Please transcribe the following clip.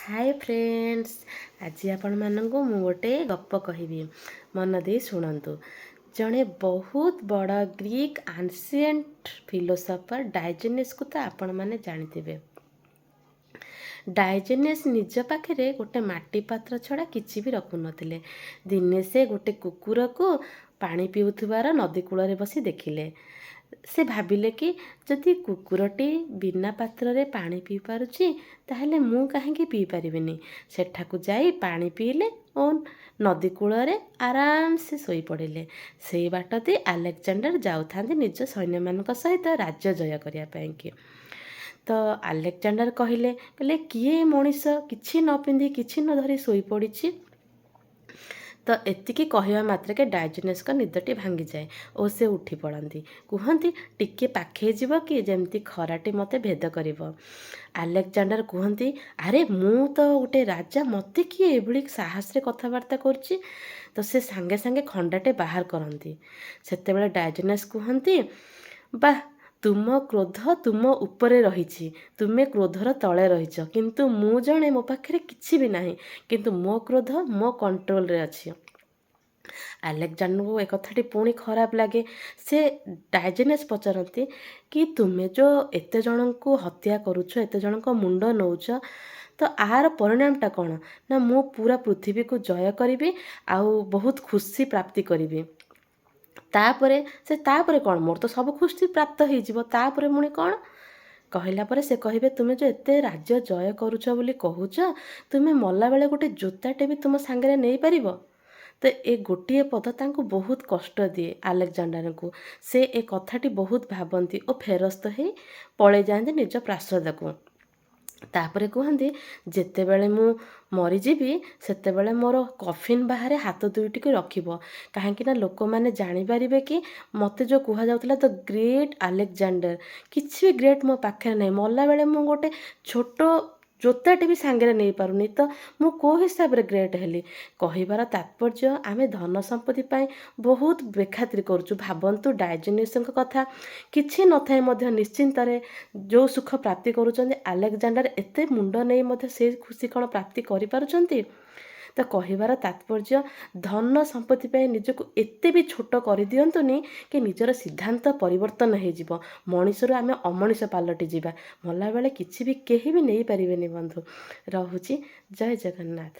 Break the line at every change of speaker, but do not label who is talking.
ହାଏ friends, ଆଜି ଆପଣମାନଙ୍କୁ ମୁଁ ଗୋଟେ ଗପ କହିବି, ମନ ଦେଇ ଶୁଣନ୍ତୁ। ଜଣେ ବହୁତ ବଡ଼ ଗ୍ରୀକ୍ ଆନ୍ସିଏଣ୍ଟ ଫିଲୋସଫର ଡାଇଜେନିସ୍କୁ ତ ଆପଣମାନେ ଜାଣିଥିବେ। ଡାଇଜେନିସ୍ ନିଜ ପାଖରେ ଗୋଟେ ମାଟି ପାତ୍ର ଛଡ଼ା କିଛି ବି ରଖୁନଥିଲେ। ଦିନେ ସେ ଗୋଟେ କୁକୁରକୁ ପାଣି ପିଉଥିବାର ନଦୀ କୂଳରେ ବସି ଦେଖିଲେ। ସେ ଭାବିଲେ କି ଯଦି କୁକୁରଟି ବିନା ପାତ୍ରରେ ପାଣି ପିଇପାରୁଛି, ତାହେଲେ ମୁଁ କାହିଁକି ପିଇପାରିବିନି? ସେଠାକୁ ଯାଇ ପାଣି ପିଇଲେ ଓ ନଦୀ କୂଳରେ ଆରାମସେ ଶୋଇପଡ଼ିଲେ। ସେଇ ବାଟ ଦେଇ ଆଲେକ୍ଜାଣ୍ଡାର ଯାଉଥାନ୍ତି ନିଜ ସୈନ୍ୟମାନଙ୍କ ସହିତ ରାଜ୍ୟ ଜୟ କରିବା ପାଇଁକି। ତ ଆଲେକ୍ଜାଣ୍ଡାର କହିଲେ, କିଏ ଏ ମଣିଷ, କିଛି ନ ପିନ୍ଧି, କିଛି ନ ଧରି ଶୋଇପଡ଼ିଛି? ତ ଏତିକି କହିବା ମାତ୍ରକେ ଡାଇଜେନିସ୍ଙ୍କ ନିଦଟି ଭାଙ୍ଗିଯାଏ ଓ ସେ ଉଠି ପଡ଼ନ୍ତି। କୁହନ୍ତି, ଟିକେ ପାଖେଇ ଯିବ କି, ଯେମିତି ଖରାଟି ମୋତେ ଭେଦ କରିବ। ଆଲେକ୍ଜାଣ୍ଡାର କୁହନ୍ତି, ଆରେ, ମୁଁ ତ ଗୋଟେ ରାଜା, ମୋତେ କିଏ ଏଭଳି ସାହସରେ କଥାବାର୍ତ୍ତା କରୁଛି? ତ ସେ ସାଙ୍ଗେ ସାଙ୍ଗେ ଖଣ୍ଡାଟେ ବାହାର କରନ୍ତି। ସେତେବେଳେ ଡାଇଜେନିସ୍ କୁହନ୍ତି, ବାଃ, ତୁମ କ୍ରୋଧ ତୁମ ଉପରେ ରହିଛି, ତୁମେ କ୍ରୋଧର ତଳେ ରହିଛ। କିନ୍ତୁ ମୁଁ ଜଣେ, ମୋ ପାଖରେ କିଛି ବି ନାହିଁ, କିନ୍ତୁ ମୋ କ୍ରୋଧ ମୋ କଣ୍ଟ୍ରୋଲରେ ଅଛି। ଆଲେକ୍ଜାଣ୍ଡରଙ୍କୁ ଏ କଥାଟି ପୁଣି ଖରାପ ଲାଗେ। ସେ ଡାଇଜେନିସ୍ ପଚାରନ୍ତି କି ତୁମେ ଯେଉଁ ଏତେ ଜଣଙ୍କୁ ହତ୍ୟା କରୁଛ, ଏତେ ଜଣଙ୍କ ମୁଣ୍ଡ ନେଉଛ, ତ ଆର ପରିଣାମଟା କ'ଣ? ନା, ମୁଁ ପୁରା ପୃଥିବୀକୁ ଜୟ କରିବି ଆଉ ବହୁତ ଖୁସି ପ୍ରାପ୍ତି କରିବି। ତାପରେ ସେ, ତାପରେ କ'ଣ? ମୋର ତ ସବୁ ଖୁସି ପ୍ରାପ୍ତ ହେଇଯିବ, ତାପରେ ପୁଣି କ'ଣ? କହିଲା ପରେ ସେ କହିବେ, ତୁମେ ଯେଉଁ ଏତେ ରାଜ୍ୟ ଜୟ କରୁଛ ବୋଲି କହୁଛ, ତୁମେ ମଲାବେଳେ ଗୋଟେ ଜୋତାଟେ ବି ତୁମ ସାଙ୍ଗରେ ନେଇପାରିବ? ତ ଏ ଗୋଟିଏ ପଦ ତାଙ୍କୁ ବହୁତ କଷ୍ଟ ଦିଏ, ଆଲେକ୍ଜାଣ୍ଡାରଙ୍କୁ। ସେ ଏ କଥାଟି ବହୁତ ଭାବନ୍ତି ଓ ଫେରସ୍ତ ହେଇ ପଳେଇ ଯାଆନ୍ତି ନିଜ ପ୍ରାସାଦକୁ। ତାପରେ କୁହନ୍ତି, ଯେତେବେଳେ ମୁଁ ମରିଯିବି, ସେତେବେଳେ ମୋର କଫିନ୍ ବାହାରେ ହାତ ଦୁଇଟିକୁ ରଖିବ, କାହିଁକି ନା ଲୋକମାନେ ଜାଣିପାରିବେ କି ମୋତେ ଯେଉଁ କୁହାଯାଉଥିଲା ଦ ଗ୍ରେଟ୍ ଆଲେକ୍ଜାଣ୍ଡାର, କିଛି ବି ଗ୍ରେଟ୍ ମୋ ପାଖରେ ନାହିଁ। ମଲାବେଳେ ମୁଁ ଗୋଟେ ଛୋଟ ଜୋତାଟେ ବି ସାଙ୍ଗରେ ନେଇପାରୁନି, ତ ମୁଁ କେଉଁ ହିସାବରେ ଗ୍ରେଟ୍ ହେଲି? କହିବାର ତାତ୍ପର୍ଯ୍ୟ, ଆମେ ଧନ ସମ୍ପତ୍ତି ପାଇଁ ବହୁତ ବେଖାତିର କରୁଛୁ। ଭାବନ୍ତୁ ଡାଇଜେନିସଙ୍କ କଥା, କିଛି ନଥାଇ ମଧ୍ୟ ନିଶ୍ଚିନ୍ତରେ ଯେଉଁ ସୁଖ ପ୍ରାପ୍ତି କରୁଛନ୍ତି, ଆଲେକ୍ଜାଣ୍ଡାର ଏତେ ମୁଣ୍ଡ ନେଇ ମଧ୍ୟ ସେ ଖୁସି କ'ଣ ପ୍ରାପ୍ତି କରିପାରୁଛନ୍ତି? ତ କହିବାର ତାତ୍ପର୍ଯ୍ୟ, ଧନ ସମ୍ପତ୍ତି ପାଇଁ ନିଜକୁ ଏତେ ବି ଛୋଟ କରିଦିଅନ୍ତୁନି କି ନିଜର ସିଦ୍ଧାନ୍ତ ପରିବର୍ତ୍ତନ ହେଇଯିବ, ମଣିଷରୁ ଆମେ ଅମଣିଷ ପାଲଟି ଯିବା। ମଲାବେଳେ କିଛି ବି କେହି ବି ନେଇପାରିବେନି। ବନ୍ଧୁ, ରହୁଛି। ଜୟ ଜଗନ୍ନାଥ।